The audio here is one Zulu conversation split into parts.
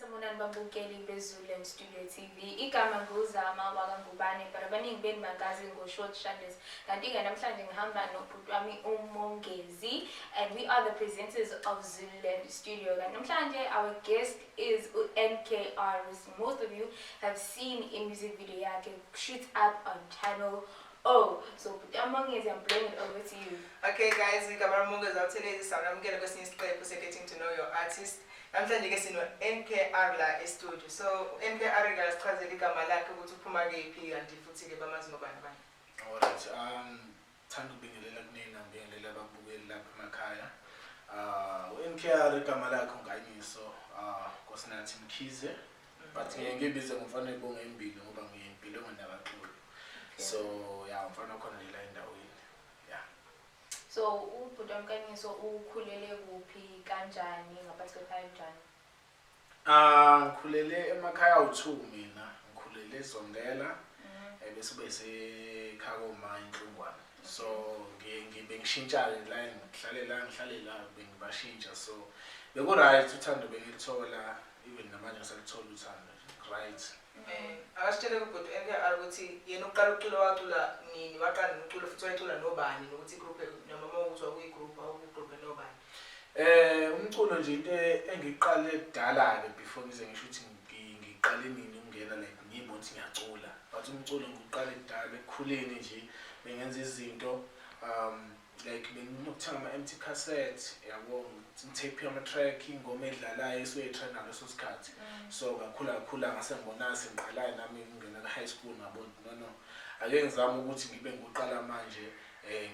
Sanibonani babukeli beZululand Studio TV. Igama nguZama wakaNgubane, but abaningi benu bangazi ngo-Short Shandes. Kanti-ke namhlanje ngihamba nobhuti wami uMongezi and we are the presenters of Zululand Studio. Kanti namhlanje our guest is u-NKR, which most of you have seen in music video yakhe shoot up on Channel O. So bhuti Mongezi, I'm blowing it over to you. Okay guys, igama lami Mongezi Buthelezi, sanamukela kwesinye isiqephu se-Getting to Know Your Artist. Namhlanje ke sino NKR la e-studio. So NKR ke asichazele igama lakhe ukuthi uphuma kephi, kanti futhi ke bamazi ngobani bani. Alright, thanda ukubingelela kunina, ngibingelela ababukeli lapha emakhaya. U-NKR igama lakhe uNkanyiso Nkosinathi Mkhize, but ngiye ngibize ngomfana ebonga embili ngoba ngiyimpilo engonakaxulu. So yeah, umfana wakhona nje la endaweni. Yeah. So ubhuti wami Nkanyiso ukhulele kuphi, kanjani, ngaphansi kwekhaya kanjani? Ah, ngikhulele emakhaya awu-2 mina. Ngikhulele eZondela, bese kube sekhaya koma inhlungwane. So ngiye ngibe ngishintsha la, ngihlale la, ngihlale la, bengibashintsha. So beku right, uthando bengilithola, even namanje ngisalithola uthando. Right. Akasitshele kubhuti NKR ukuthi yena uqala ukucula, wacula nini, waqala nomculo futhi wayecula nobani, nokuthi igroup noma uma ukuthi wakuyi-group, awuku-group nobani. Umculo nje into engiqale kudala ke, before ngize ngisho ukuthi ngiqale nini ukungena, like ngibona ukuthi ngiyacula, but umculo ngiqale kudala ekukhuleni nje, bengenza izinto like benginokuthenga ama-empty cassette, yabo, ngithephe ama-track, ingoma edlalayo esuke i-trenda ngaleso sikhathi. So ngakhula kakhula, ngase ngibona sengiqalayo nami ngingena ka-high school, ngabona ukuthi no, ake ngizame ukuthi ngibe ngiqala manje,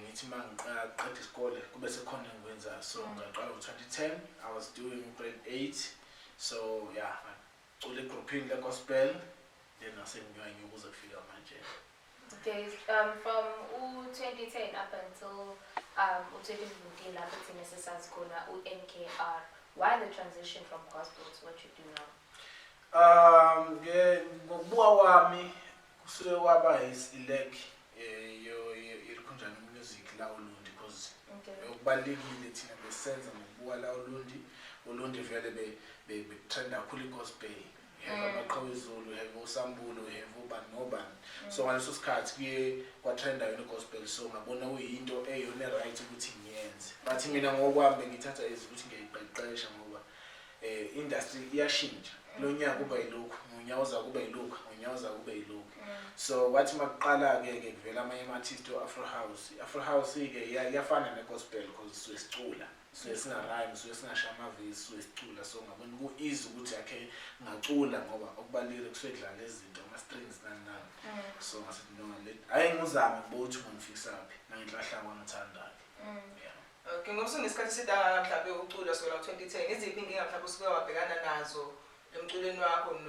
ngithi uma ngiqeda isikole kube sekhona engikwenzayo. So ngaqala ngo-2010, I was doing grade 8. So yeah, ngacula egruphini le-gospel, then ngase nginyanyuka kuze kufika manje. Okay, from u-2010 up until u-2017 lapho thina sesazi khona u-NKR, why the transition from gospel to what you do now? Ke ngokubuka kwami kusuke kwaba is-lack yelikhunjani music la uLundi, because okubalulekile thina besenza ngokubuka la uLundi, uLundi vele be-trenda kakhulu i-gospel. You have Amaqhawe Zulu, you have uSambulo, you have ubani nobani. So ngaleso sikhathi kuye kwatrenda yona i-gospel, so ngabona kuyinto eyona right ukuthi ngiyenze. But mina ngokwami bengithatha as ukuthi ngiyayiqeqesha ngoba industry iyashintsha. Lo nyaka kuba yilokhu, ngonyaka oza kuba yilokhu, ngonyaka oza kuba yilokhu. So kwathi makuqala-ke ke kuvela amanye ama-artist o-Afro House. I-Afro House-ke iyafana ne-gospel because suke sicula, suke singa-rhyme, suke singashayi amavesi, suke sicula. So ngabona ku-easy ukuthi akhe ngacula ngoba okubalulekile kusuke kudlala izinto, ama-strings, nani nani. So ngasithi no, ake ngizame ngibuke ukuthi ungangifikisaphi, nangenhlahla kwangithanda-ke. Yeah. Okay, ngoba usunesikhathi eside kangaka mhlawumbe ucula sukela ngo-2010, iziphi inkinga mhlawumbe usuke wabhekana nazo emculweni wakho,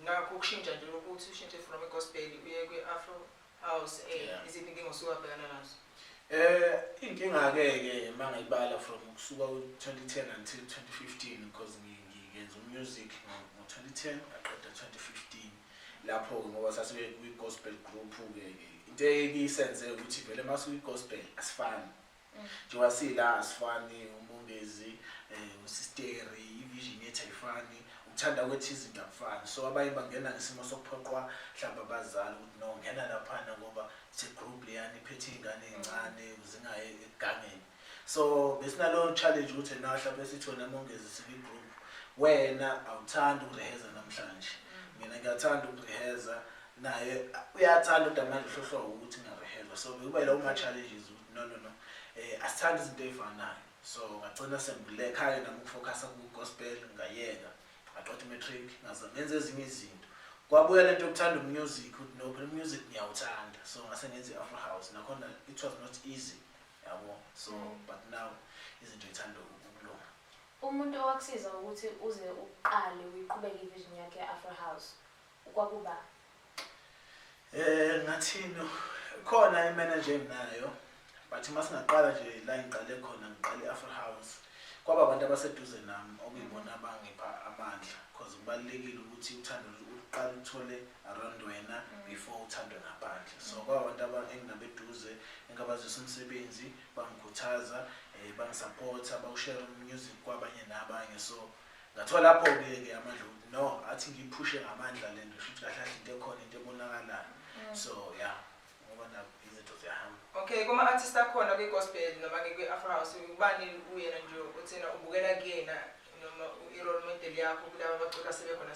nakho ukushintsha nje ukuthi ushintshe from i-gospel uye kwi-Afro House, iziphi inkinga osuke wabhekana nazo? Inkinga ke mangayibala from kusuka ku-2010 until 2015, because ngenza music ngo-2010, ngaqeda 2015. Lapho-ke ngoba sasibe kwi-gospel group-ke, into ekisenze ukuthi vele mase kwi-gospel asifani. Njengoba sila asifani, uMongezi, usisteri, i-vision yethu ayifani, ukuthanda kwethu izinto akufani. So abanye bangena ngesimo sokuphoqwa mhlawumbe abazali ukuthi no, ngena laphana ngoba se-group leyana iphethe iy'ngane ey'ncane zingaye egangeni. So besinaloyo challenge ukuthi na mhlawumbe sithi wena Mongezi sikwi-group, wena awuthandi ukureheza namhlanje, mina ngiyathanda ukureheza, naye uyathanda kodwa manje uhlohlwa ukuthi ngingareheza. So bekuba yilawo ma-challenges ukuthi no, no, no, asithandi izinto ey'fanayo. So ngagcina sengilekha-ke nami ukufocusa ku-gospel, ngayeka, ngaqeda i-matric, ngaze ngenza ezinye izinto. Kwabuya lento yokuthanda umusic ukuthi no, phela umusic ngiyawuthanda. So ngase ngenza i-Afro House, nakhona it was not easy, yabo. So but now izinto ithanda ukulunga. Umuntu owakusiza ukuthi uze uqale uyiqhubeke i-vision yakhe ye-Afro House kwakuba? Ngathini, khona i-manager enginayo, but masingaqala nje la ngiqale khona, ngiqale i-Afro House, kwaba abantu abaseduze nami okuyibona abangipha amandla, because kubalulekile ukuthi uthando uqale uthole around wena before uthandwe ngaphandle. So kwaba abantu enginabo eduze engabazisa umsebenzi, bangikhuthaza, bangisupporta, bawushare music kwabanye nabanye. So Ngathola lapho-ke ke amandla ukuthi no, athi ngiyiphushe ngamandla le nto, shuthi kahle kahle into ekhona, into ebonakalayo. So yeah, ngoba izinto ziyahamba. Okay, kuma-artist akhona kwi-gospel noma ke kwi-afro house, ubani uyena nje uthina ubukela kuyena noma i-role model yakho kulaba abaculi asebekhona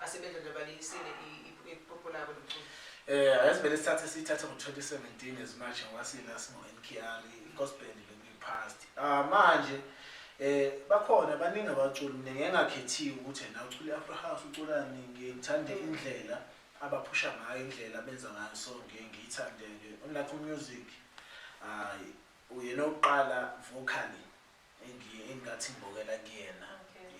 asebedlondlobalisile iphupho labo lomculo? Ayazivele sithathe siyithathe ngo-2017 as much ngoba sila singo-NKR, i-gospel bekuyi-past. Ah, manje bakhona baningi abaculi, mina ngeke ngakhethiwe ukuthi yena ucula i-afro house, uculani. Ngiye ngithande indlela abaphusha ngayo, indlela abenza ngayo, so ngiye ngiyithande-ke unlike music. Hayi, uyena oqala vocally engingathi ngibukela kuyena.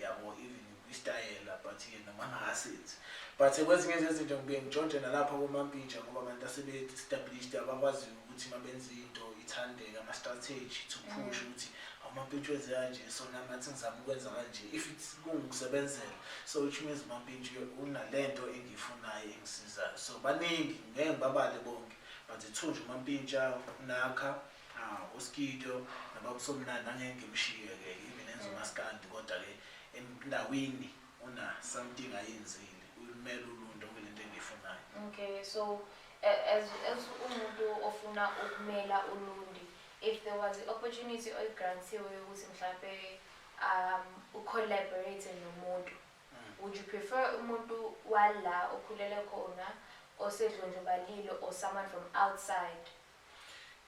Yabo, even kwisitayela, but-ke noma angakasenzi, but kwezinye zezinto ngibuye ngitshontshe nalapha komampintsha, ngoba abantu asebe-established abakwaziyo ukuthi uma benza into ithandeke, ama-strategy to push ukuthi awumampintshi wenze kanje, so nami athi ngizama ukwenza kanje if it's kungikusebenzela. So which means umampintshi unalento engiyifunayo engisizayo. So baningi, ngeke ngibabale bonke, but two nje, umampintsha, unakha uskido nababusomnandi, angeke ngimshiye-ke even enza umaskandi, kodwa-ke endaweni una something ayenzile, uyimele uluntu okulento engiyifunayo. Okay, so as umuntu ofuna ukumela ulundi, if there was the opportunity oyigrantiwe yokuthi mhlambe ucollaborate nomuntu, would you prefer umuntu wala okhulele khona osedlondlobalile or someone from outside?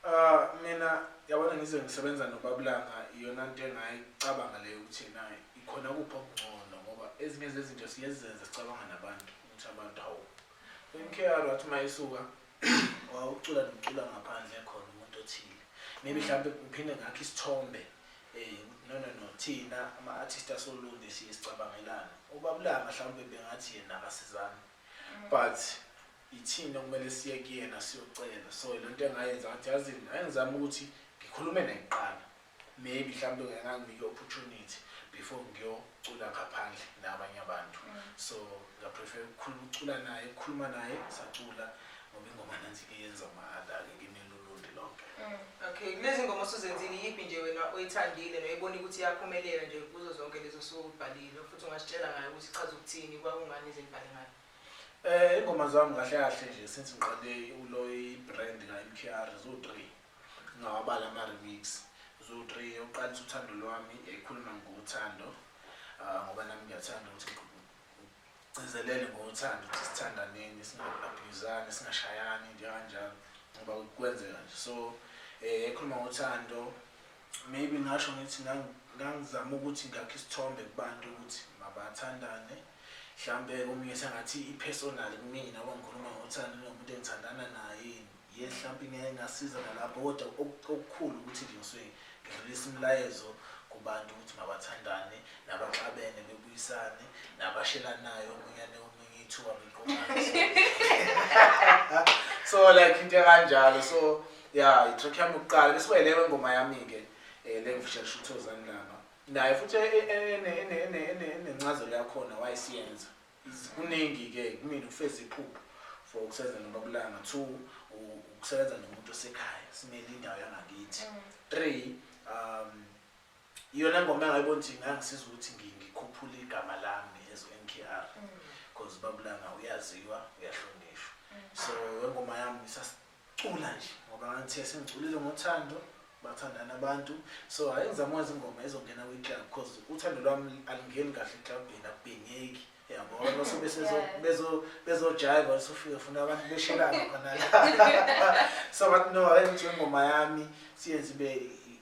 Ah, mina yabona ngize ngisebenza nobabulanga, iyona nto engayicabanga leyo ukuthi na ikhona kuphi okungcono, ngoba ezinye zezinto siyezenza sicabanga nabantu ukuthi abantu hawu MKR wathi uma isuka wawucula nomcula ngaphandle khona umuntu othile, maybe mhlawumbe ngiphinde ngakho isithombe no, thina ama-artist asoLundi siye sicabangelane. Ubabulanga mhlawumbe bengathi yena akasizani, but ithina okumele siye kuyena siyocela. So le nto engayenza ngathi yazini, ayengizama ukuthi ngikhulume naye kuqala, maybe mhlawumbe nganginike i-opportunity before ngiyocula ngaphandle nabanye abantu. So ngaprefer ukucula naye, ukukhuluma naye, sacula ngoba ingoma nansi-ke yenza mahhala-ke kimele ulundi lonke. Okay, kulezi ngoma osuzenzile, yiphi nje wena oyithandile noyibona ukuthi iyaphumelela nje kuzo zonke lezo osubhalile, futhi ungasitshela ngayo ukuthi ichaza ukuthini, kwakungani ize nibhale ngayo? Ingoma zami kahle kahle nje since ngiqale ulo i-brand ka-MKR zo-3, ngawabala ama-remix zo-3. Yokuqala ithi Uthando Lwami, yayikhuluma ngothando, ngoba nami ngiyathanda ukuthi ngigcizelele ngothando, ukuthi sithandaneni, singa-abuse-ani, singashayani nje kanjalo, ngoba kwenzeka nje. So yayikhuluma ngothando, maybe ngasho ngithi ngangizama ukuthi ngakhe isithombe kubantu ukuthi mabathandane. Mhlambe omunye sengathi i-personal kumina ngoba ngikhuluma ngothando nomuntu engithandana naye yini ye, mhlawumbe ngeke ngasiza nalapho, kodwa okukhulu ukuthi nje ngisuke ngidlulisa umlayezo kubantu ukuthi mabathandane, nabaxabene bebuyisane, nabashelanayo omunye anike omunye ithuba beqomane, so like into ekanjalo. So yeah, i-track yami yokuqala bese kuba leyo ngoma yami-ke le ngifisha uThozani Langa naye futhi enencazelo yakhona wayesiyenza. Kuningi-ke kumina ukufeza iphupho for ukusebenza nobabulanga, two, ukusebenza nomuntu osekhaya, simele indawo yangakithi, three, iyona ngoma engayibona ukuthi ingangisiza ukuthi ngikhuphule igama lami as u-MKR, because babulanga uyaziwa, uyahlonishwa. So ingoma yami isasicula nje ngoba ngangithe sengiculile ngothando, bathandana abantu. So ake ngizame ukwenza ingoma ezongena kwi-club, because uthando lwami alingeni kahle eclubhini, akubhenyeki, yabo, abantu bezojiva, sofika funa abantu beshelana khona la. So bathi no, ake ngithi ingoma yami siyenze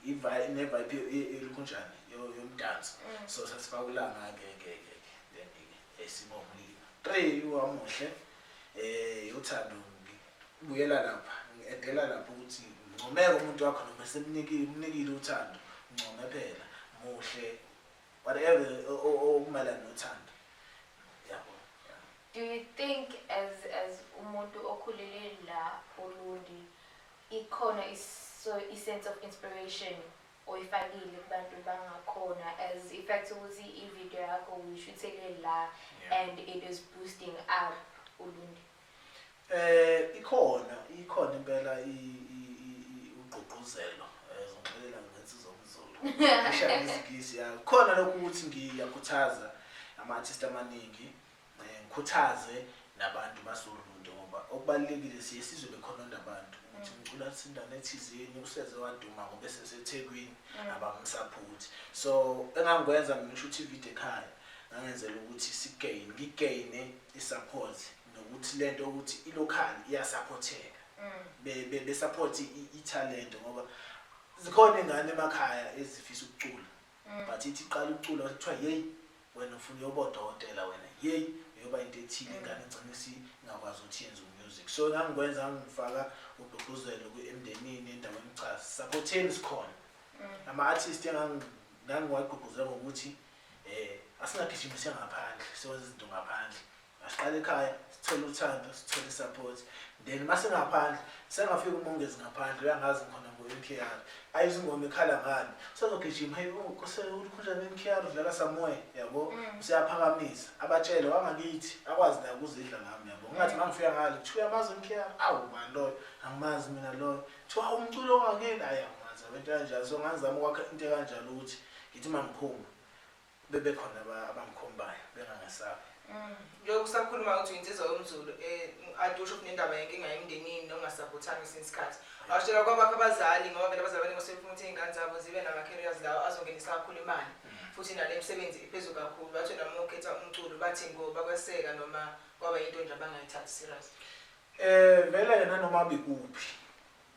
ibe ne-vibe elukunjani yomdanso. So sasifaka ulanga-ke ke ke then-ke esibomlilo three wamuhle uthando, ngibuyela lapha, ngi-edela lapho ukuthi ngcomeke umuntu wakho noma semnikile, umnikile uthando, ncome phela muhle, whatever okumayelana nothando, yabo, yeah. Do you think as umuntu okhulele la Ulundi, ikhona so i-sense of inspiration oyifakile kubantu bangakhona, as in fact ukuthi i-video yakho uyishuthele la and it is boosting up Ulundi? Ikhona, ikhona impela ugqugquzelo, zongixolela ngensizwa umZulu. Ngizophuma ngishaye isiNgisi ya. Khona lokhu ukuthi ngiyakhuthaza ama-artist amaningi, ngikhuthaze nabantu basoLundi ngoba okubalulekile siye sizwe bekhononda abantu ukuthi umculo asindaweni ethizeni useze waduma ngoba eseseThekwini abamsaphothi. So engangikwenza mina ngisho ividiyo ekhaya ngangenzela ukuthi sigain ngigaine i-support nokuthi lento ukuthi i-local iyasupporteka, besupport i-talent ngoba zikhona ingane emakhaya ezifisa ukucula but ithi iqala ukucula kuthiwa yeyi wena ufuna uyoba udokotela, wena yeyi uyoba into ethile, ingane igcine isingakwazi ukuthi yenze umusic. So engangikwenza ngangifaka ugqugquzelo emndenini endaweni, cha supporteni sikhona ama-artist engangiwagqugquzela ngokuthi asingagijimise ngaphandle siwenze izinto ngaphandle, asiqale ekhaya sithole uthando sithole i-support, then mase ngaphandle sengafika uMongezi ngaphandle uyangazi ngikhona ngo-NKR ayizwe ingoma ekhala ngani usazogijima, hey ukhonjani NKR udlala somewhere yabo, useyaphakamisa abatshele wangakithi akwazi naye ukuzidla ngami yabo. Ngingathi mangifika ngale kuthiwa uyamazi NKR, awu bani loyo, angimazi mina loyo, kuthiwa umculo wangakini, hayi angimazi abantu kanjalo. So ngangizama ukwakha into ekanjalo ukuthi ngithi uma ngiphuma bebe khona abangikhombayo bengangesabi. Njengoba usakhuluma ukuthi uyinsizwa yomZulu, ade usho kunendaba yenkinga emndenini nokungasaphothani kwesinye isikhathi. Awusitshela kwabakho abazali ngoba vele abazali abaningi basuke befuna ukuthi iy'ngane zabo zibe nama-careers lawo azongenisa kakhulu imali. Futhi nale misebenzi iphezulu kakhulu. Bathi wena uma ukhetha umculo bathi ngoba kweseka noma kwaba yinto nje abangayithathi serious. Vele nanoma bikuphi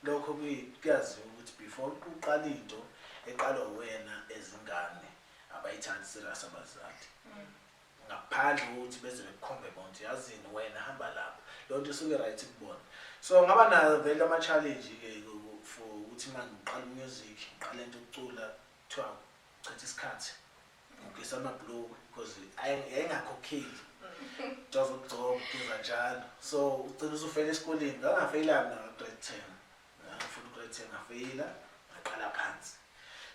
lokho kuyaziwa ukuthi before uqala into eqalwa wena ezingane abayithathi serious abazali. Ngaphandle kokuthi beze bekukhombe bona ukuthi yazini wena hamba lapha, leyo nto isuke right kubona. So ngaba nayo vele ama-challenge-ke for ukuthi uma ngiqala umusic ngiqala into yokucula kuthiwa chitha isikhathi ngigisa amabhulukwe because yayingakhokheli into zokugcoka ugeza njalo, so ugcina usufeyila esikoleni. Ngangafeyila mina nga-grade 10, ngangifunda u-grade 10 ngafeyila ngaqala phansi.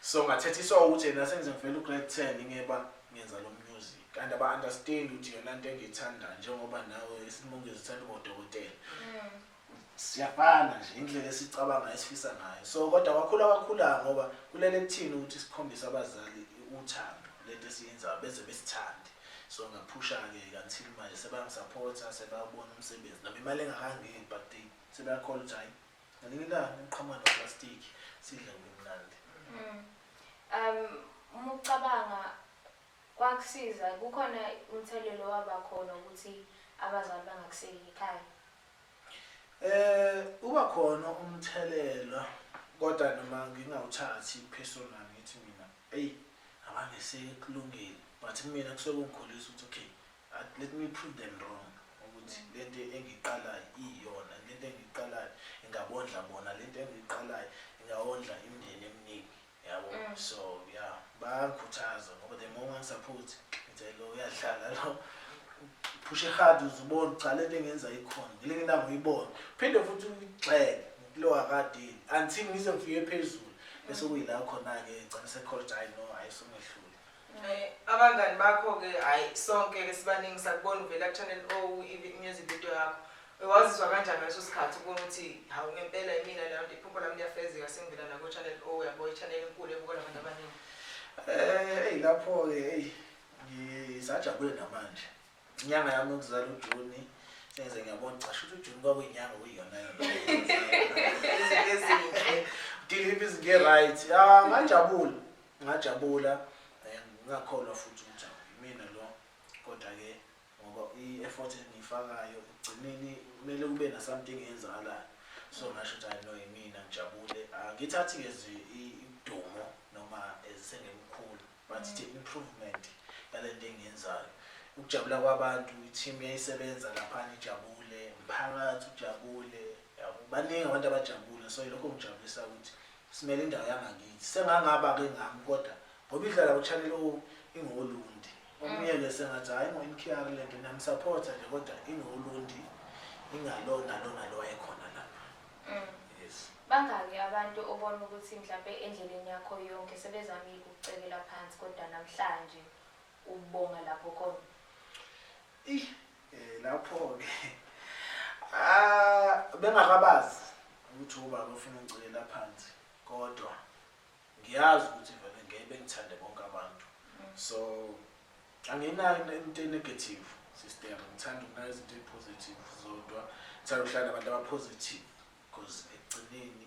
So ngathethiswa ukuthi yena sengize ngifeyila u-grade 10 ngeba ngenza lo music kanti aba-understand ukuthi yona nto engiyithandayo njengoba nawe isimongezi uthanda ukuba udokotela, siyafana nje indlela esicabanga esifisa ngayo. So kodwa kwakhula kwakhula ngoba kulele kuthini ukuthi sikhombise abazali uthando lento esiyenzayo beze besithande. So ngaphusha-ke until manje sebayangisapotha, sebayabona umsebenzi noma imali engakangeni but they sebeyakholwa ukuthi hhayi ngelinye ilanga ngiqhamuka noplastic sidle kube mnandi. Uma ucabanga kwakusiza kukhona umthelelo waba khona ukuthi abazali bangakuseki ekhaya? Uba khona umthelelo kodwa noma ngingawuthathi personal ngithi mina eyi abangesekulungile, but kumina kusuke kungikhulisa ukuthi okay let me prove them wrong ukuthi lento engiyiqalayo iyona, lento engiyiqalayo ingabondla bona, lento engiyiqalayo ingawondla imindeni eminingi yabo. So yeah, bayangikhuthaza ngoba the more ngangi-support ngithi lo uyadlala lo phushe hard uzubona cha lento engenza ikhona ngelinye ilanga uyibone phinde futhi uyigxeke lo akadeli until ngize ngifike phezulu bese kuyila khona-ke gcina sekholwa hayi no hayi songehlule. Abangani bakho-ke hhayi sonke-ke sibaningi sakubona uvela ku-Channel O i-music video yakho. Wazizwa kanjani ngaleso sikhathi ubona ukuthi hawu ngempela yimina leyo nto iphupho lami liyafezeka sengivela nako-Channel O yabo i-channel enkulu ebukelwa abantu abaningi. Eyi lapho-ke eyi ngisajabule namanje. Inyanga yami yokuzala uJuni sengize ngiyabona cha shuthi uJuni kwakuyinyanga okuyiyona yona. Izinto ezinhle. Deliver izinto e-right. Ya ngajabula. Ngajabula ngingakholwa futhi ukuthi imina lo kodwa-ke ngoba i-effort engiyifakayo ekugcineni kumele kube na something eyenzakalayo. So ngasho ukuthi hayi no yimina ngijabule. Angithathi-ke idumo noma esengemkhulu but the improvement yale nto engiyenzayo. Ukujabula kwabantu, i-team iyayisebenza laphana ijabule, umphakathi ujabule, yabo baningi abantu abajabule. So yilokho kungijabulisa ukuthi simele indawo yangakithi. Sengangaba-ke ngami kodwa ngoba idlala ku-Channel O ingoLundi. Omunye-ke sengathi hhayi ingo-NKR le nto ngiyamsapotha nje kodwa ingoLundi ingalo nalo nalo wayekhona lapha. Yes. Bangaki abantu obona ukuthi mhlampe endleleni yakho yonke sebezamile ukucekela phansi kodwa namhlanje ubonga lapho khona? Lapho-ke bengakabazi ukuthi ubaba ufuna ungicekela phansi kodwa ngiyazi ukuthi vele Bengithande bonke abantu. So anginayo into e-negative, sister. Ngithanda ukunaka izinto eyi-positive zodwa. Ngithanda ukuhlala nabantu aba-positive because ekugcineni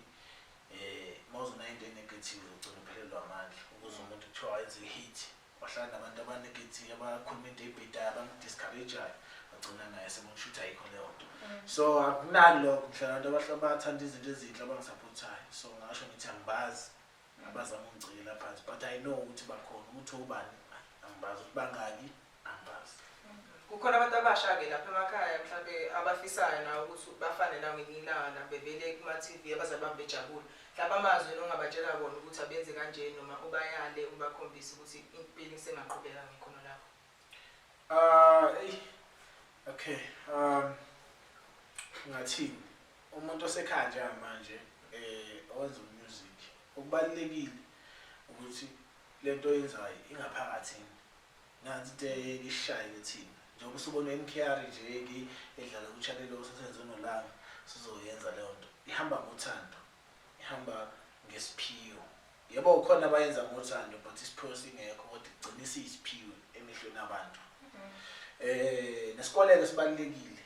uma uzonayo into e-negative, ugcina uphelelwa amandla. Ukuze umuntu kuthiwa wenze i-hit, wahlala nabantu aba-negative, abakhuluma into ebhedayo, abam-discourage-ayo, bagcina naye sebona ukuthi ayikho leyo nto. So akunaki lokho. Ngihlala nabantu abathanda izinto ezinhle, abangi-support-ayo. So ngasho ngithi angibazi abazama ukungicikela phansi, but I know ukuthi bakhona. Ukuthi ubani angibazi, ukuthi bangaki angibazi. Kukhona abantu abasha-ke lapha emakhaya mhlampe abafisayo nawe ukuthi bafane nawe ngelinye ilanga, bevele kuma-TV, abazali bami bejabule. Mhlawumbe amazwi ongabatshela bona ukuthi abenze kanje, noma ubayale, ubakhombise ukuthi impilo isengaqhubeka ngekhono lakho. Eyi, okay, ngathini? Umuntu osekhaya njengamanje owenza music, okubalulekile ukuthi lento oyenzayo ingaphakathini. Nansi into eyeke isishaye thina. Njengoba usubona NKR nje ke edlala ku-channel osesenze nolanga, sizoyenza leyo nto. Ihamba ngothando. Ihamba ngesiphiwo. Yebo, khona abayenza ngothando but isiphiwo singekho, kodwa igcina isiyisiphiwo emehlweni abantu. Nesikolelo sibalulekile.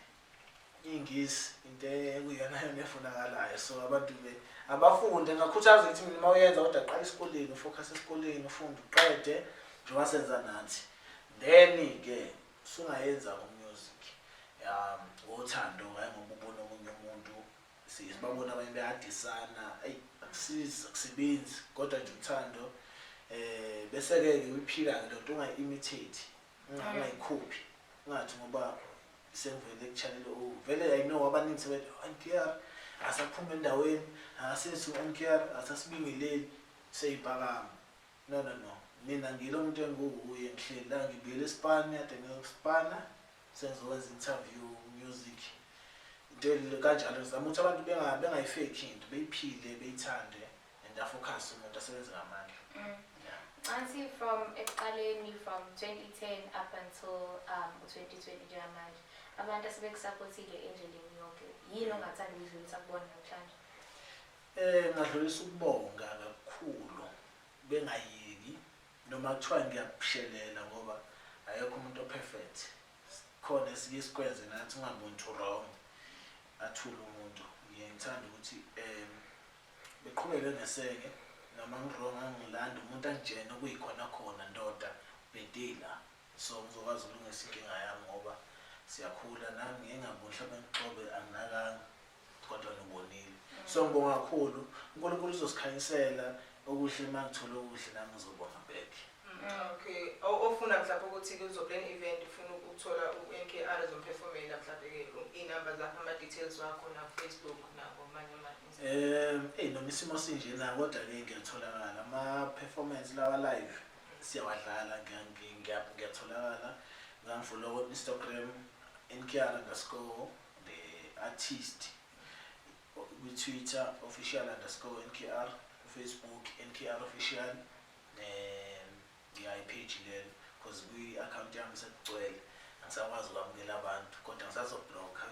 Ingisi into ekuyiyona yona efunakalayo, so abantu be abafunde. Ngakhuthaza ukuthi mina uma uyenza kodwa qala esikoleni, u-focus esikoleni, ufunde uqede njengoba senza nathi, then ke usungayenza music ngothando, hayi ngoba ubona omunye umuntu. Sibabona abanye beyadisana, eyi, akusizi, akusebenzi, kodwa nje uthando, bese ke ke uyiphila ke lento, ungayi-imitate, ungayikhophi, ungathi ngoba sengivele ku-channel O vele. I know abaningi sebethi NKR asaphuma endaweni, akasethu NKR, asasibingeleli, seyipakama. No, no, no, mina ngilo muntu enguwuye. Ngihleli la, ngibuyele esipani, kade ngiyospana, sengizokwenza interview, music, into kanjalo. Ngizama ukuthi abantu bengayi-fake into, beyiphile, beyithande and a-focus umuntu, asebenze ngamandla. Yeah. Ansi, from ekuqaleni, from 2010 up until 2020 njengamanje, abantu asebeku-support-ile endleleni yonke, yini ongathanda ukuyidlulisa kubona namhlanje? Ngadlulisa ukubonga kakhulu, bengayeki noma kuthiwa ngiyabushelela, ngoba ayekho umuntu o-perfect. Khona esike sikwenze nathi, ungaboni ukuthi wrong, athule umuntu. Ngiye ngithanda ukuthi beqhubeke ngeseke noma ngi-wrong, angilanda umuntu angitshene okuyikhona khona, ndoda bhedela, so ngizokwazi ukulungisa inkinga yami, ngoba siyakhula. Nami ngiye ngaboni mhlawumbe ngixobe anginakanga, kodwa nubonile. So ngibonga kakhulu. UNkulunkulu uzosikhanyisela okuhle. Uma ngithola okuhle, nami ngizobonga back. Okay. Ofuna mhlawumbe ukuthi kuzo-plan event, ufuna ukuthola u-NKR ezom-perform-ela, mhlawumbe-ke iy'namba zakho, ama-details wakho na-Facebook nakomanye ama. Eyi, noma isimo sinjena, kodwa-ke ngiyatholakala. Ama-performance lawa live siyawadlala, ngiyatholakala. Ngangi-follow ku-Instagram, NKR_the artist, kwi-Twitter, official_NKR, Facebook, NKR official. Yeah, i-page lelo, because kwi-account yami sekugcwele, angisakwazi ukwamukela abantu, kodwa ngisazo-block-a.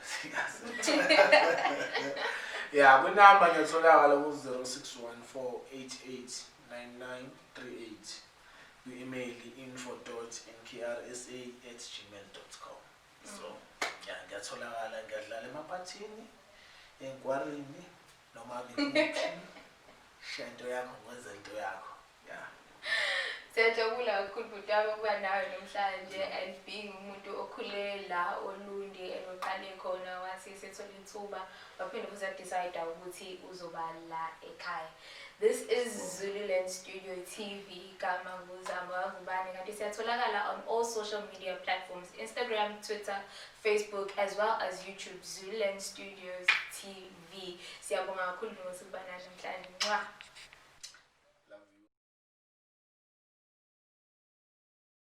Yeah, kwinamba ngiyatholakala ku-061 488 9938, kwi-email info.nkrsa@gmail.com. So yeah, ngiyatholakala, ngiyadlala emaphathini, enkwarini, noma kukuphi. Shaya into yakho, ngwenze into yakho, yeah. Siyajabula kakhulu, bhuti wami, ukuba nawe namhlanje and being umuntu okhule la Olundi and oqale khona, wathi sethola ithuba waphinde futhi wa-decide ukuthi uzoba la ekhaya. This is Zululand Studio TV, igama nguZama Ngubane, kanti siyatholakala on all social media platforms, Instagram, Twitter, Facebook, as well as YouTube, Zululand Studios TV. Siyabonga kakhulu ngokuthi kuba nathi namhlanje. Mwah.